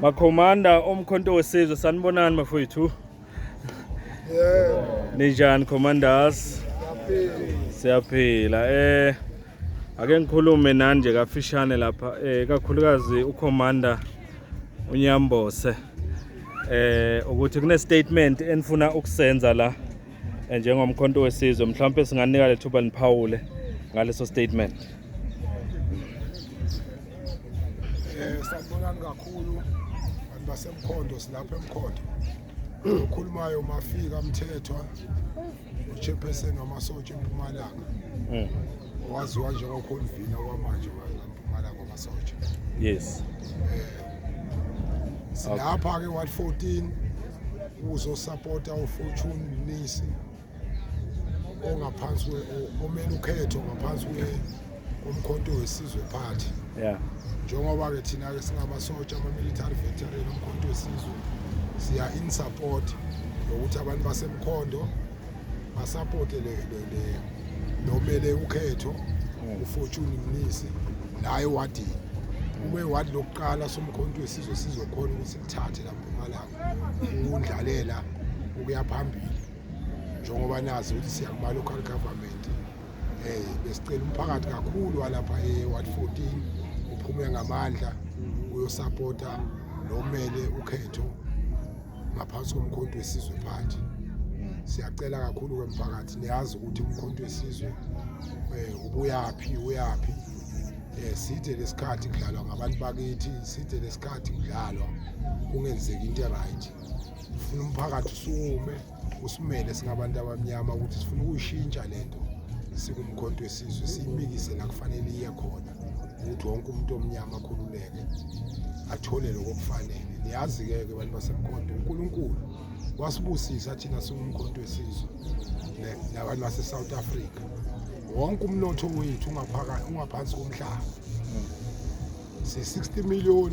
Makhomanda omkhonto wesizwe, sanibonani bafowethu. Yebo. Ninjani, commanders? Siyaphila. Siyaphila. Ake ngikhulume nani nje kafishane lapha, kakhulukazi ucommander uNyambose. Ukuthi kune statement enifuna ukusenza la njengomkhonto wesizwe, mhlawumbe singanika lethuba niphawule ngaleso statement. Sanibonani kakhulu bantu basemkhondo, silapha emkhondo. Okhulumayo Mafika Mthethwa, uchairperson wamasotsha eMpumalanga. Owaziwa njengoconvener kwamanje waMpumalanga wamasotsha. Silapha ke Ward 14 uzosupporta uFortune Mnisi ongaphansi omele ukhetho ngaphansi komkhonto wesizwe party. Njengoba ke thina ke singamasotsha, ama-military veteran omkhonto wesizwe, siya in support yokuthi abantu basemkhondo basupporte le nomele ukhetho uFortune Mnisi la ewadini, kube wadi lokuqala somkhonto wesizwe sizokhona ukuthi silithathe la Mpumalanga ukundlalela ukuya phambili, njengoba nazi ukuthi siya kuma local government. Besicela umphakathi kakhulu walapha e-ward 14 uphume ngamandla uyosupporta nomele ukhetho ngaphansi komkhonto wesizwe party. Siyacela kakhulu ke mphakathi, niyazi ukuthi umkhonto wesizwe ubuyaphi, uyaphi. Side lesikhathi kudlalwa ngabantu bakithi, side lesikhathi kudlalwa kungenzeki into right. Ufuna umphakathi usukume usimele singabantu abamnyama ukuthi sifuna ukuyishintsha lento sikumkhonto wesizwe, siyimikise la kufanele iye khona, ukuthi wonke umuntu omnyama akhululeke athole lokho okufanele. Niyazi-ke ke bantu basemkhonto, uNkulunkulu wasibusisa thina singumkhonto wesizwe nabantu base-South Africa. Wonke umnotho wethu ungaphansi komhlaba. Si-60 million,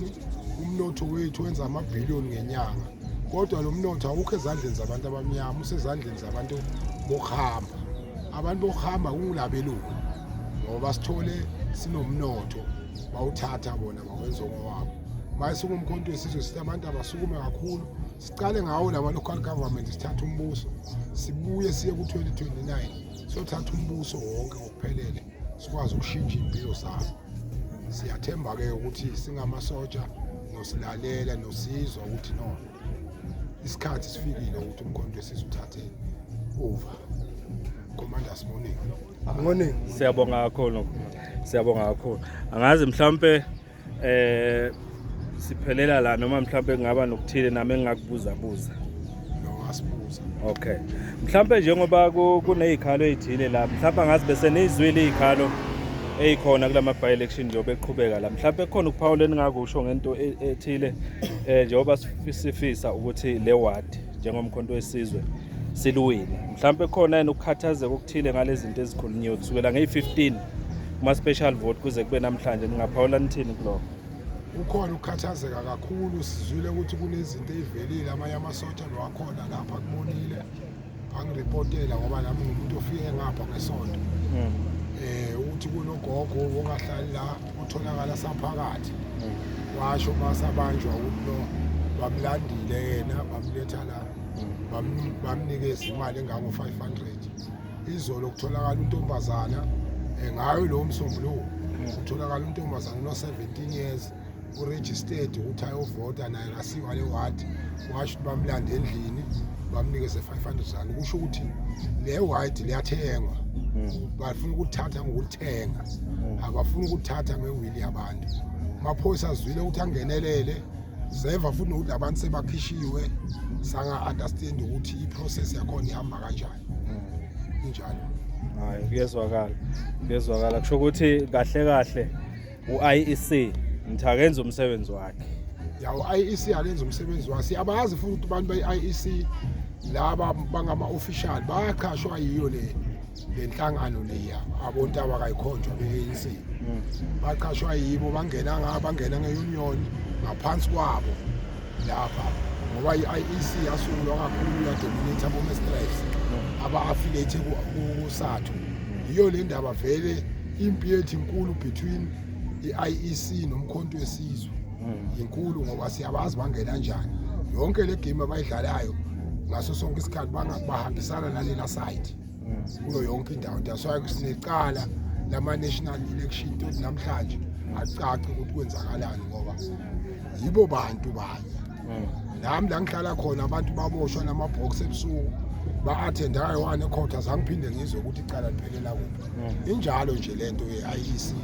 umnotho wethu wenza amabhiliyoni ngenyanga, kodwa lo mnotho awukho ezandleni zabantu abamnyama, usezandleni zabantu bokuhamba. Abantu bokuhamba kungulabelungu, ngoba sithole sinomnotho bawuthatha bona bawenza ongowabo. Manje singumkhonto wesizwe sithi abantu abasukume kakhulu, sicale ngawo lama local government, sithathe umbuso, sibuye siye ku-2029 siyothatha umbuso wonke ngokuphelele, sikwazi ukushintsha iy'mpilo zabo. Siyathemba-ke ukuthi singamasotsha nosilalela nosizwa ukuthi no, isikhathi sifikile ukuthi umkhonto wesizwe uthathe over. Commanders, morning. Morning. Siyabonga kakhulu, siyabonga kakhulu. Angazi mhlambe siphelela la noma mhlambe kungaba nokuthile nami engingakubuza buza. No, asibuza. Okay, mhlambe njengoba kunezikhalo ezithile la, mhlambe angazi bese nizwile izikhalo ezikhona kulama by election njengoba eqhubeka la, mhlambe khona ukuphawula eningakusho ngento ethile njengoba sifisa ukuthi le ward njengomkhonto wesizwe siluwine, mhlambe khona yena ukukhathazeka okuthile ngalezi zinto ezikhulunyiwe kusukela ngeyi-15 kuma special vote kuze kube namhlanje, ningaphawula nithini kulokho? Kukhona ukukhathazeka kakhulu. Sizwile ukuthi kunezinto ey'velile, amanye amasotsha lowakhona lapha kubonile angiripotela, ngoba nami ngumuntu ofike ngapha ngesonto, ukuthi kunogogo ongahlali la utholakala saphakathi, washo masabanjwa ukuthi no, bamlandile yena, bamletha la, bamnikeza imali engango-500. Izolo kutholakala untombazana, ngayo lowo msombuluko kutholakala untombazana no-17 years uregistered ukuthi ayovota naye, kasiwa le ward, washo ukuthi bamlanda endlini bamnikeze 500 rand. Kusho ukuthi le ward liyathengwa, bafuna ukuthatha ngokuthenga, abafuni ukuthatha nge-will yabantu. Amaphoyisa azwile ukuthi angenelele, seva futhi nokuthi labantu sebakhishiwe, sanga-understand ukuthi i-process yakhona ihamba kanjani, injalo. Hayi, kuyezwakala, kuyezwakala. Kusho ukuthi kahle kahle u-IEC ngithi akenze umsebenzi wakhe. Ya, u-IEC akenza umsebenzi wakhe. Abazi futhi ukuthi abantu be-IEC laba bangama-official, bayaqhashwa yiyo le nhlangano leya abontaba kayikhonjwa be-ANC, baqhashwa yibo, bangena bangena nge-union ngaphansi kwabo lapha, ngoba i-IEC yasungulwa kakhulu yadominate abo-mistress aba-affiliate ku-SADTU. Yiyo le ndaba vele, impi yethu inkulu between i-IEC nomkhonto wesizwe. Inkulu ngoba siyabazi bangena kanjani. Yonke le game abayidlalayo ngaso sonke isikhathi bahambisana nalela side kuyo yonke indawo. That's why sinecala lama-national election ukuthi namhlanje akucaci ukuthi kwenzakalani ngoba yibo bantu banye. Nami la ngihlala khona abantu baboshwa namabhoksi ebusuku, ba-attenda kayi-one ecourt, azange ngiphinde ngizwe ukuthi icala liphelela kuphi. Injalo nje lento ye-IEC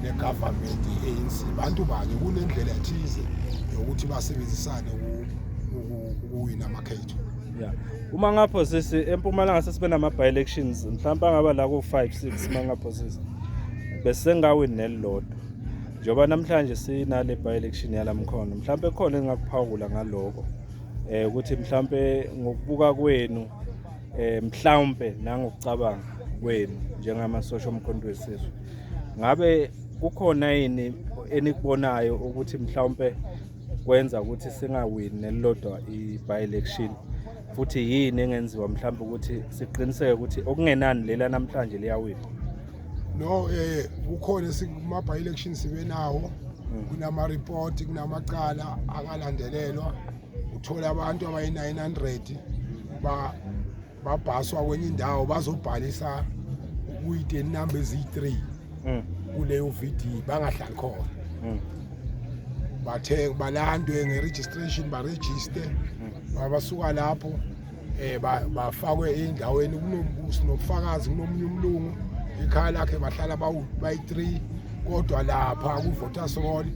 ne-government, i-ANC, bantu banye, kunendlela ethize yokuthi basebenzisane ukuwina amakhetho. Yeah. Uma ngapho sisi eMpumalanga sesibe nama by elections mhlawumbe angaba la ku 5 6 mangapho sisi. Bese ngawini nelilodwa. Njengoba namhlanje sinale by election yalamkhono, mhlawumbe khona engakuphawula ngaloko. Ukuthi mhlawumbe ngokubuka kwenu, mhlawumbe nangokucabanga kwenu njengamasosha omkhonto wesizwe, ngabe kukhona yini enikubonayo ukuthi mhlawumbe kwenza ukuthi singawini nelilodwa i-by election, futhi yini engenziwa mhlawumbe ukuthi siqiniseke ukuthi okungenani lela namhlanje liyawina? No, kukhona kuma by election sibe nawo, kunama report, kunamacala akalandelelwa. Uthola abantu abayi-900 ba babhaswa kwenye indawo, bazobhalisa kuyi-10 number eziyi-3 kuleyo VD, bangahlali khona. Bathe balandwe nge-registration, baregister, abasuka lapho bafakwe endaweni. Sinobufakazi, kunomunye umlungu ekhaya lakhe bahlala bayi-3, kodwa lapha ku-voters roll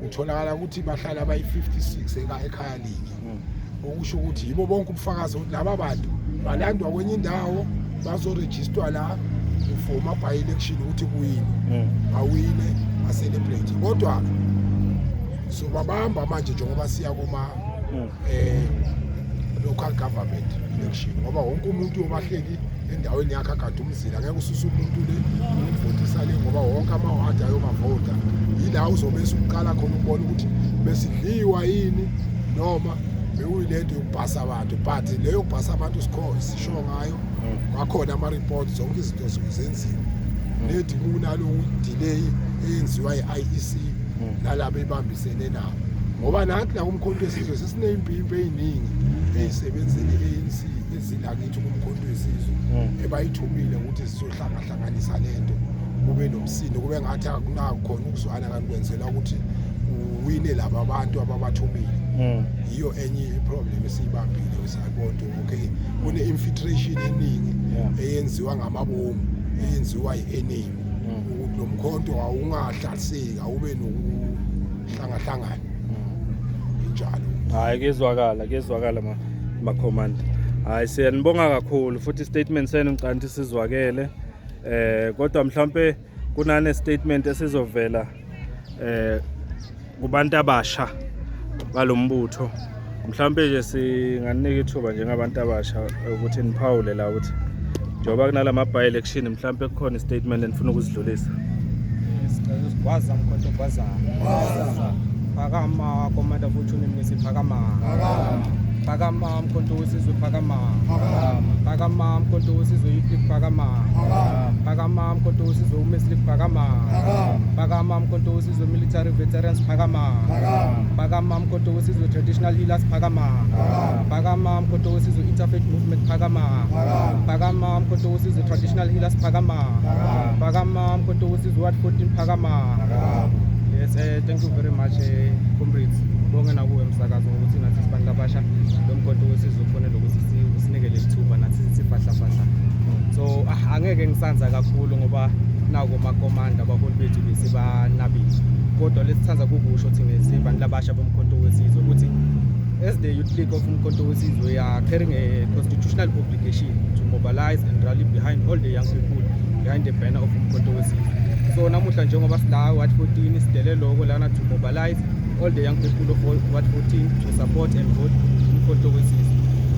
utholakala ukuthi bahlala bayi-56 ekhaya linye, okusho ukuthi yibo bonke ubufakazi ukuthi laba bantu balandwa kwenye indawo, bazorejistwa la for ama by-election ukuthi kuyini, bawine, ba-celebrate. Kodwa sobabamba manje njengoba siya kuma local government election, ngoba wonke umuntu uyobahleli endaweni yakhe agade umzila. Ngeke ususe umuntu le umvotisa le, ngoba wonke amawadi ayobavota. Yila uzobe usuqala khona ukubona ukuthi besidliwa yini noma bekuyilento yokubhasa abantu. But leyo kubhasa abantu sisho ngayo, kwakhona ama-report, zonke izinto zenziwe nedi kunalo delay eyenziwa i-IEC nalabo ebambisene nabo, ngoba nathi la kumkhonto wesizwe sesiney'mpimpi ey'ningi ey'sebenzela i-ANC ezilakithi kumkhonto wesizwe, ebayithumile ukuthi sizohlangahlanganisa lento, kube nomsindo, kube ngathi akunakhona ukuzwana, kanti kwenzela ukuthi uwine laba bantu ababathumile. Yiyo enye iproblem esiyibambile esayibona, okay, kune-infiltration eningi eyenziwa ngamabomu, eyenziwa i-enemy, ukuthi lo mkhonto awungahlaliseki, awube nokuhlangahlangana, injalo. Hayi, kuyezwakala, kuyezwakala, ma commander. Hayi, siyanibonga kakhulu futhi statement senu ngicabanga ukuthi sizwakele. Kodwa mhlambe kunane statement esizovela kubantu abasha balombutho. Mhlambe nje singanika ithuba njengabantu abasha ukuthi niphawule la ukuthi njengoba kunalama by election, mhlambe kukhona istatement enifuna ukuzidlulisa. Gwaza mkhonto, gwaza. Phakama Commander Fortune Mnisi, phakama. Phakama mkhonto wesizwe, phakama. Phakama mkhonto wesizwe, youth, phakama. Phakama mkhonto wesizwe, women's league, phakama. Phakama mkhonto wesizwe, military veterans, phakama. Phakama mkhonto wesizwe, traditional healers, phakama. Phakama mkhonto wesizwe, interfaith movement, phakama. Phakama mkhonto wesizwe, traditional healers, phakama. Phakama mkhonto wesizwe, ward 14, phakama. Yes, thank you very much, comrades. Bonke nakuwe msakazo ngokuthi nathi sibantu abasha lo mkhonto wesizwe ufonele ukuthi usinike leli thuba nathi sithi fahla fahla. So angeke ngisanza kakhulu ngoba nako makomanda abaholi bethu besibanabile, kodwa lesithanda kukusho thina sibantu labasha bomkhonto wesizwe ukuthi as the Youth League of Umkhonto Wesizwe, we are carrying a constitutional obligation to mobilize and rally behind all the young people behind the banner of Umkhonto Wesizwe. So namuhla njengoba sila Ward 14, sidele loko lana to mobilize all the young people of Ward 14 to support and vote Umkhonto Wesizwe.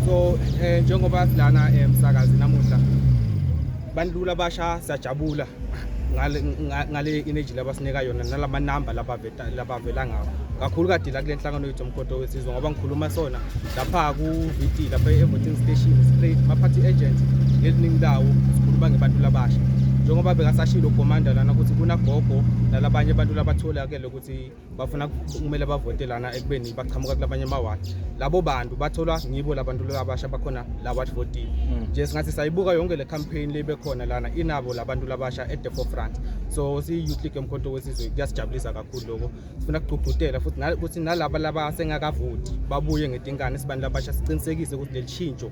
So njengoba silana emsakazi namuhla, bantu labasha siyajabula ngale energy labasinika yona nalama number labaveta labavela ngawo kakhulu kade la kule nhlangano yethu Umkhonto Wesizwe, ngoba ngikhuluma sona lapha ku-VD, lapha e-voting station straight ma-party agent ngeliningi lawo sikhuluma ngebantu labasha. Njengoba bekasashilo uCommander lana ukuthi kunagogo nalabanye abantu labatholakele ukuthi bafuna kumele bavote lana ekubeni baqhamuka kulabanye amawadi. Labo bantu batholwa ngibo labantu labasha bakhona la ward 14. Nje singathi sayibuka yonke le campaign le bekhona lana, inabo labantu labasha at the forefront. So si-Youth League eMkhonto Wesizwe kuyasijabulisa kakhulu lokho. Sifuna kugqugqutela futhi ukuthi nalaba laba sengakavoti babuye ngetinkani sibantu labasha, siqinisekise ukuthi leli shintsho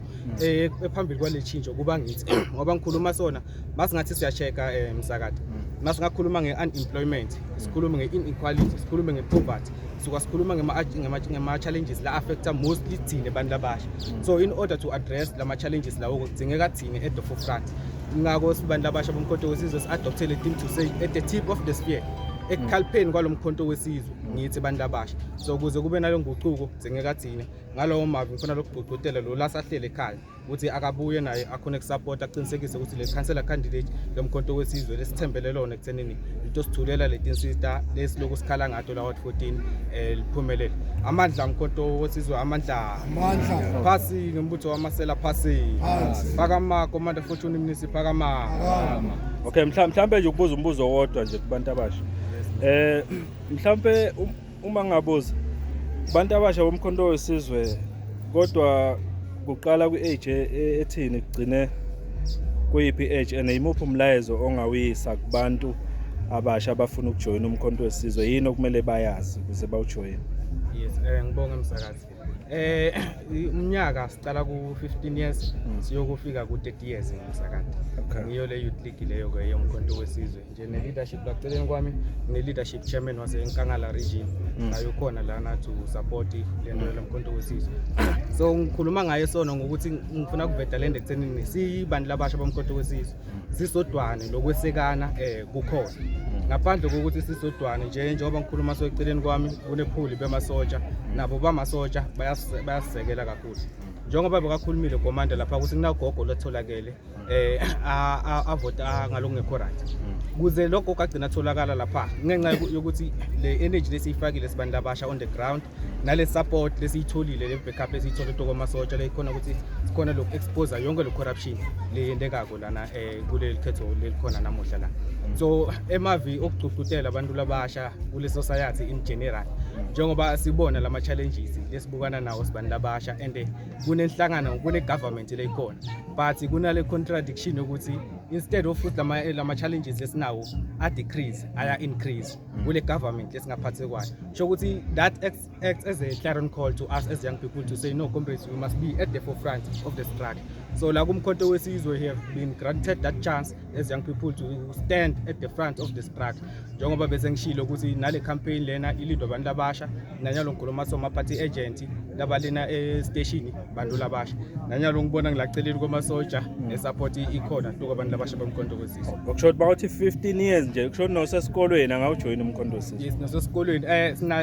ephambili kwaleli shintsho kuba ngithi, ngoba ngikhuluma sona masingathi siya-check-a msakade, masingakhuluma nge-unemployment, sikhulume nge-inequality, sikhulume nge-poverty, suka sikhuluma ngema-challenges la affecta mostly thine bantu labasha. So in order to address lama-challenges lawo, kudingeka thine at the forefront. Ngako sibantu labasha boMkhonto Wesizwe si-adopte le theme to say at the tip of the spear ekukhalipheni kwalo Mkhonto Wesizwe ngithi bantu labasha. So ukuze kube nalo nguquko kudingeka thine. Ngalowo mavi ngifuna lokugqugqutela lo lasahlele ekhaya ukuthi akabuye naye akhone kusapota, aqinisekise ukuthi le councillor candidate loMkhonto Wesizwe lesithembele lona ekuthenini litosithulela letinsista lesiloku sikhala ngato la ward 14 liphumelele. Amandla Mkhonto Wesizwe, amandla! Amandla! Phasi ngembutho wamasela, phasi! Phansi. Phakama Commander Fortune Mnisi, phakama! Okay, mhlambe nje ukubuza umbuzo owodwa nje kubantu abasha. Mhlambe uma ngabuza kubantu abasha boMkhonto Wesizwe, kodwa kuqala kwi-age ethini kugcine kuyiphi age, and yimuphi umlayezo ongawuyisa kubantu abasha abafuna ukujoyina uMkhonto Wesizwe? Yini okumele bayazi ukuze bawujoyine? Yes, ngibonge msakazi. Umnyaka sicala ku 15 years siyokufika ku 30 years, ngomsakade. Ngiyo le youth league leyo ke yoMkhonto Wesizwe. Nje ne leadership laceleni kwami, ne leadership chairman wase Nkangala region nayo khona lana to support le nto lomkhonto wesizwe. So ngikhuluma ngaye sona ngokuthi ngifuna kuveta le nto ekuthenini sibantu labasha boMkhonto Wesizwe sisodwane, lokwesekana kukhona. Ngaphandle kokuthi sisodwane nje, njengoba ngikhuluma so eceleni kwami kunephuli bemasotsha, nabo bamasotsha bayasisekela kakhulu, njengoba bekakhulumile commander lapha ukuthi kunagogo lotholakele avota ngalokungekho right. Kuze lo gogo agcina atholakala lapha ngenxa yokuthi le energy lesiyifakile sibantu labasha on the ground nale support lesiyitholile, le backup esiyithole tokomasotsha lekhona ukuthi sikhona lokhu expose yonke le corruption le yentekako lana kuleli khetho lelikhona namuhla la. So emavi okugqugqutela abantu labasha kule society in general, njengoba sibona lama challenges lesibukana nawo sibantu labasha, and kunenhlangano, kune government leyikhona, but kunale contradiction yokuthi instead of futhi lama challenges esinawo a decrease, aya increase kule government lesingaphathi kwayo. Sho ukuthi that acts as a clarion call to us as young people to say, "No, comrades, we must be at the forefront of the struggle." So la kuMkhonto Wesizwe we have been granted that chance as young people to stand at the front of the struggle, njengoba bese ngishilo ukuthi nale campaign lena ilidwa abantu abasha. Nanyalo ngikhuluma soma party agent labalena e-station bantu labasha. Nanyalo ngibona ngilaceleni kwamasotsha nesupport ikhona tuka abantu labasha boMkhonto Wesizwe. Okusho ukuthi bawuthi 15 years nje, kusho ukuthi nosesikolweni angawujoyina uMkhonto Wesizwe? Yes, nasesikolweni.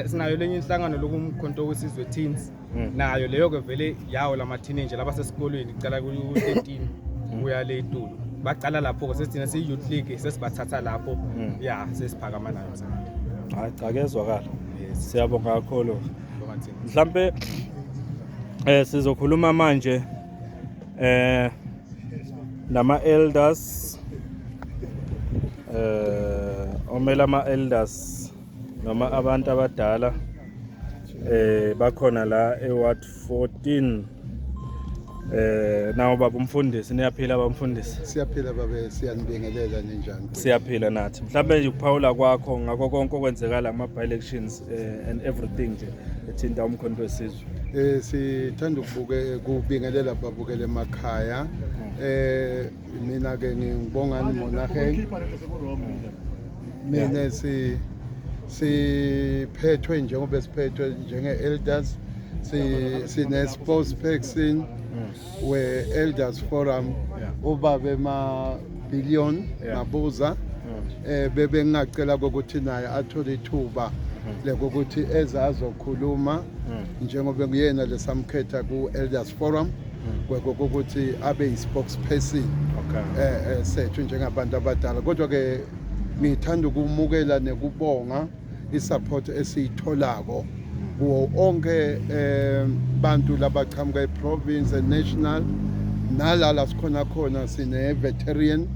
Sinayo lenye inhlangano lokuMkhonto Wesizwe Teens. Nayo leyo ke vele yawo lama teenager labasesikolweni, kucala ku-13 kuya le tulo, bacala lapho-ke. Sesithina siyi-youth league sesibathatha lapho ya sesiphakama nayo msakazi. Hayi cha, kezwakala. Yes. Siyabonga kakhulu. Bonga thina. Mhlambe sizokhuluma manje nama elders, omela ama elders noma abantu abadala bakhona la eWard 14. Nawo baba umfundisi, niyaphila bamfundisi? Siyaphila babe, siyanibingelela, ninjani? Siyaphila nathi. Mhlawumbe nje ukuphawula kwakho ngakho konke okwenzekala kuma by elections and everything nje ethinta uMkhonto Wesizwe. Sithanda ukubuke kubingelela babukele emakhaya. Mina ke ngibongani Monaheng. Mina siphethwe njengoba siphethwe njenge elders, si sine spokesperson we Elders Forum, ubabe ma billion Mabuza. Bebe ngingacela ukuthi naye athole ithuba lekokuthi eze azokhuluma, njengoba nguyena lesamkhetha ku Elders Forum kwekokuthi abe yi-spokesperson sethu njengabantu abadala. Kodwa ke ngithanda ukumukela nekubonga isupport esiyitholako kuwo onke bantu labaqhamuka eprovince and national, nala la sikhona khona sine veteran.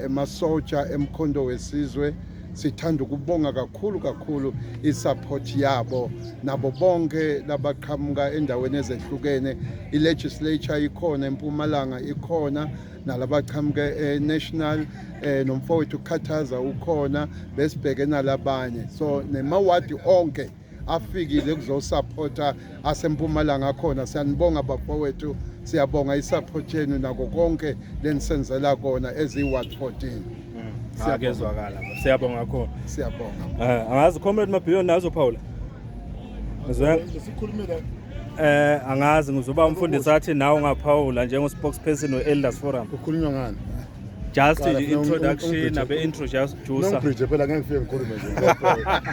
Emasotsha emkhonto wesizwe, sithanda ukubonga kakhulu kakhulu isupport yabo nabo bonke labaqhamuka endaweni ezehlukene. I-legislature ikhona eMpumalanga, ikhona nalabaqhamuka e-national, nomfowethu Khathaza ukhona, besibheke nalabanye. So nemawadi onke afikile kuzosupporta asempumalanga akhona. Siyanibonga bafowethu, siyabonga isupport yenu nako konke lenisenzela kona ezi-ward 14. Akezwakala, siyabonga kakhulu. Siyabonga. Angazi, Comrade Mabhiyo, nazo Paula. Ngizwe Sikhulumile. Angazi, ngizoba umfundisi athi nawe ungaphawula njengo spokesperson we-Elders Forum. Kukhulunywa ngani? Just Qala, nje introduction abe introducer. Nongibridge phela, ngeke ngifike ngikhulume nje,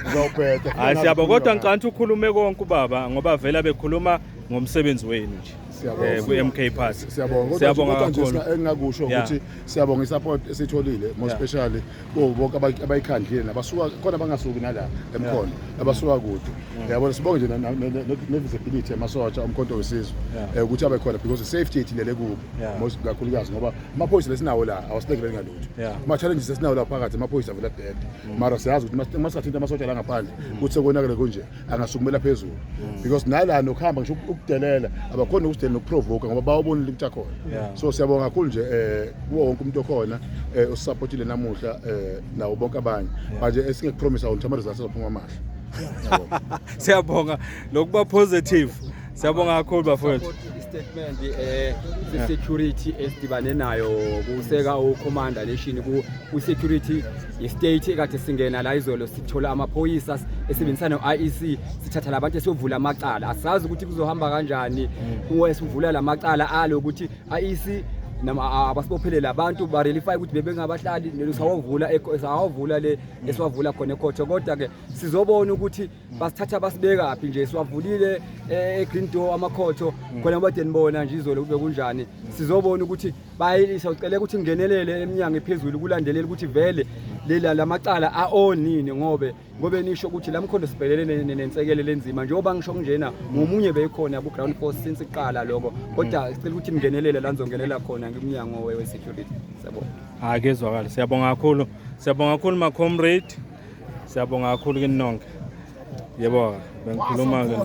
ngizawubheda. Hayi, siyabonga, kodwa ngicela ukuthi ukhulume konke ubaba, ngoba vele bekhuluma ngomsebenzi wenu nje. Siyabonga. Ku-MK Party. Siyabonga. Kodwa Siyabonga kodwa nje kakhulu. Engingakusho ukuthi siyabonga isupport esitholile, more especially kubo bonke abayikhandlile nabasuka khona, abangasuki nala emkhono, abasuka kude. Yabona, sibonge nje ne-visibility yamasotsha omkhonto wesizwe ukuthi abe khona, because safety yethu ilele kubo most kakhulukazi, ngoba amaphoyisa lesinawo la awasilekeleli ngalutho. Ama-challenges esinawo la phakathi, amaphoyisa avela dede, mara siyazi ukuthi uma singathinta amasotsha la ngaphandle ukuthi sekonakele kunje, angasukumela phezulu, because nala nokuhamba ngisho ukudelela abakhoni ukusidelela nokuprovoka, ngoba bawabonile ukuthi akhona. So siyabonga kakhulu nje kuwo wonke umuntu okhona osupportile namuhla, nawo bonke abanye. Manje esingekupromise ukuthi ama-results azophuma amahle. Siyabonga. Siyabonga lokuba positive. Siyabonga kakhulu bafowethu. Statement security esidibane nayo kuseka ucommander nation ku security i-state ekade singena la izolo, sithola amaphoyisa esebenzisana no-IEC, sithatha labantu esiyovula amacala. Asazi ukuthi kuzohamba kanjani esivula lamacala alo ukuthi IEC nama abasibophelele abantu ba-verify ukuthi bebengabahlali. Sawavula le esiwavula khona ekhotho, kodwa ke sizobona ukuthi basithatha basibeka phi nje. Siwavulile e-Green Door amakhotho khona kade nibona nje izolo kube kunjani. Sizobona ukuthi bayilisa ucele ukuthi ngingenelele eminyango ephezulu kulandelela ukuthi vele lela lamacala a-onini, ngobe nisho ukuthi la mkhondo sibhelele nensekele lenzima. Njengoba ngisho kunjena, ngomunye beyikhona ku-ground force since iqala lokho, kodwa sicela ukuthi ningenelele la nizongenela khona kumnyango we-security. Siyabonga. Hayi, kezwakala. Siyabonga kakhulu. Siyabonga kakhulu ma comrade. Siyabonga kakhulu kini nonke. Yebo, bengikhuluma ke.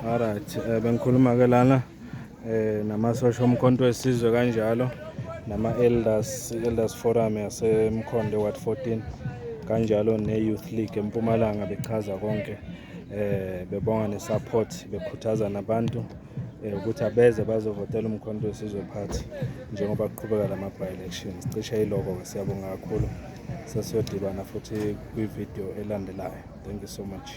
Alright, bengikhuluma ke lana namasosha omkhonto wesizwe kanjalo nama elders, elders forum yaseMkhondo Ward 14, kanjalo ne Youth League eMpumalanga, bechaza konke, bebonga nesupport, bekhuthaza nabantu ukuthi abeze bazovotela umkhonto wesizwe party njengoba kuqhubeka lama by elections. Cishe yiloko ke. Siyabonga kakhulu, sesiyodibana futhi kwi-video elandelayo. Thank you so much.